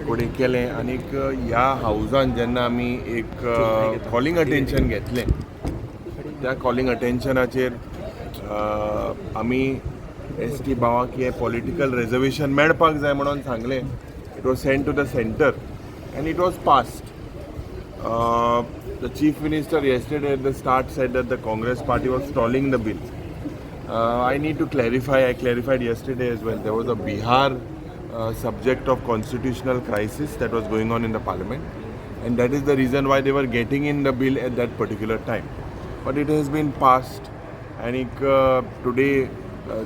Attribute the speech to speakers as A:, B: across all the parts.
A: कोणी केलें आनीक ह्या हावजान जेन्ना आमी एक कॉलिंग अटेन्शन घेतलें, त्या कॉलिंग अटेन्शनाचेर आमी एसटी भावाक हें पॉलिटिकल रिजर्वेशन मेळपाक जाय म्हणून सांगलें. It was sent to the center and it was passed. The chief minister yesterday at the start said that the Congress party was stalling the bill. I need to clarify, I clarified yesterday as well. There was a Bihar subject of constitutional crisis that was going on in the parliament, and that is the reason why they were getting in the bill at that particular time. But it has been passed, and today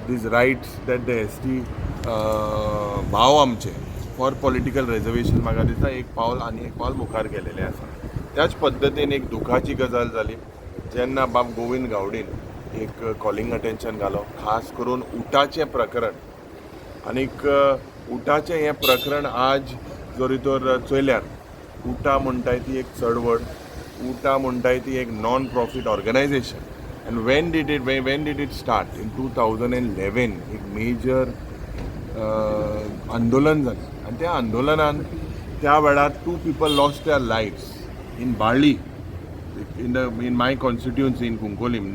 A: these rights that the ST भाव आमचे for political reservation, म्हाका दिसता एक पावल आनी एक पावल मुखार गेलेलें आसा. त्याच पद्दतीन एक दुखाची गजाल जाली जेन्ना बाब गोविंद गावडीन एक कॉलिंग अटेन्शन घालो, खास करून उटाचें प्रकरण. आनीक उटाचें हें प्रकरण आज जरी तर चोयल्यार, उटा म्हणटाय ती एक चळवळ, उटा म्हणटाय ती एक non profit organization. And when did it start? In 2011 एक मेजर आंदोलन जालें आनी त्या आंदोलनान त्या वेळार two people lost their lives in Balli, in my constituency in Cuncolim.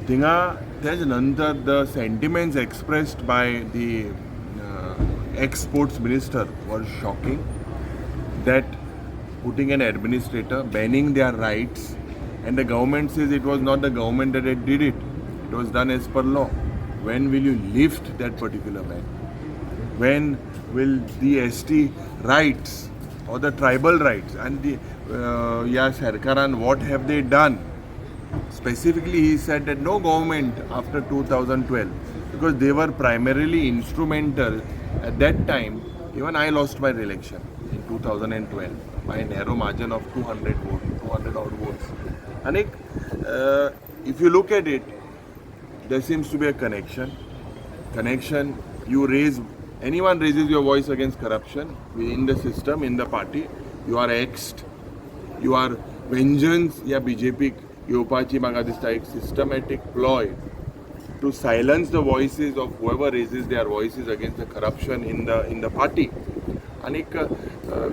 A: थिंगा तेज नंतर the sentiments expressed by the ex sports minister were shocking, that putting an administrator, banning their rights, and the government says it was not the government that it did it. It was done as per law. When will you lift that particular ban? When will the ST rights or the tribal rights and the yeah, सरकारान, what have they done? Specifically, he said that no government after 2012, because they were primarily instrumental at that time. Even I lost my election in 2012 by a narrow margin of 200 votes, 200 odd votes. And if you look at it, there seems to be a connection. Connection, you raise, anyone raises your voice against corruption in the system, in the party, you are axed, you are vengeance. या बीजेपीक येवपाची म्हाका दिसता एक systematic ploy to silence the voices of whoever raises their voices against the corruption in the party. आनीक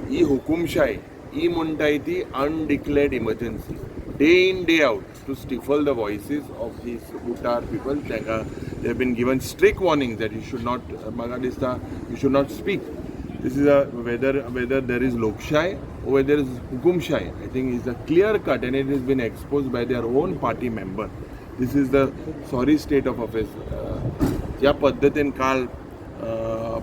A: ही हुकुमशाय ही म्हणटाय ती undeclared emergency, day in, day out, to stifle the voices of these UTA people. तांकां they have been given strict warning that you should not, म्हाका दिसता, you should not speak. This is a whether there is लोकशाय or whether is हुकुमशाय, I think is a clear cut and it has been exposed by their own party member. This is the sorry state of affairs. ज्या पद्दतीन काल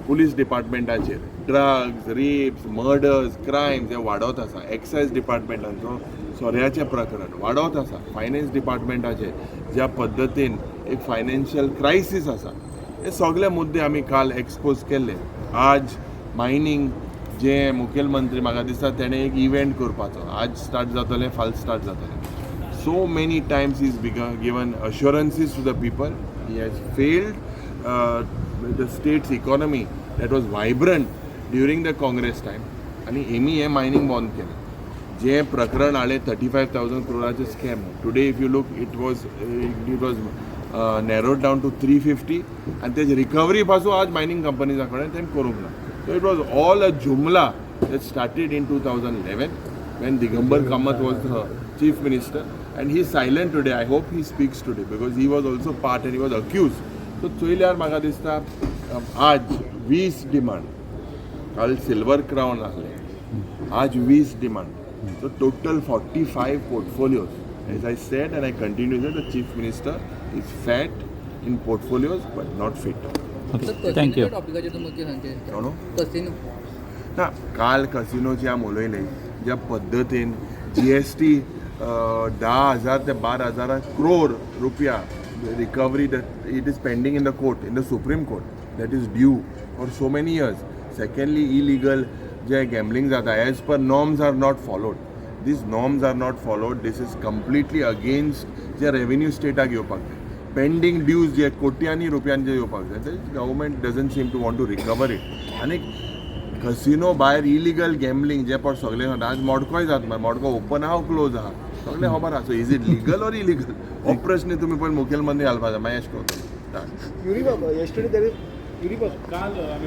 A: police डिपार्टमेंटाचेर drugs, rapes, murders, crimes हे वाडत आसा, excise डिपार्टमेंटाचो सोऱ्याचें प्रकरण वाडत आसा, फायनान्स डिपार्टमेंटाचेर ज्या पद्दतीन एक फायनान्शियल क्रायसीस आसा, हे सगळे मुद्दे आमी काल एक्सपोज केल्ले. आज मायनींग जे मुखेलमंत्री म्हाका दिसता तेणें एक इव्हेंट करपाचो, आज स्टार्ट जातलें, फाल्यां स्टार्ट जातलें. So many times he's given assurances to the people. He has failed. The state's economy that was vibrant during the Congress time, आनी हेमी हें मायनींग बंद केलें. जें प्रकरण हाडलें 35,000 क्रोराचें scam, today if you look, it was narrowed down to 350 आनी तेजी recovery पासून आज मायनींग कंपनीजा कडेन तें करूंक ना. So it was all a जुमला that started in 2011 when Digambar Kamat was the chief minister, and he's silent today. I hope he speaks today because he was also part and he was accused. So चोयल्यार म्हाका दिसता आज 20 demand, काल silver crown आसले, आज 20 demand, so total 45 portfolios. As I said and I continue, the chief minister is fat in portfolios but not fit.
B: Okay, thank you.
C: टॉपिकाचेर तुमकां कितें सांगचें?
A: कोण?
C: कसिनो.
A: ना, काल कसिनोची आमी उलयले. ज्या पद्दतीन जीएसटी 10,000 ते 12,000 क्रोर रुपया recovery that it is pending in the court, in the Supreme Court, that is due for so many years. Secondly, illegal J gambling जाता, as per norms are not followed, these norms are not followed. This is completely against J revenue स्टेटाक येवपाक जाय, pending dues जे कोट्यांनी रुपयांचे येवपाक जाय, ते government doesn't seem to want to recover it. आनी casino भायर इलिगल गॅमलिंग जे पण सगळे सांगता, आज मडकोय जात, मडको ओपन आहा, क्लोज आहा, सगळें खबर आहा. So is it legal or illegal हो प्रश्न तुमी पयलीं मुखेलमंत्री घालपाक जाय, मागीर अशें करतलो.
D: युरी बाबा, yesterday there is Yuri बाबा
E: काल आमी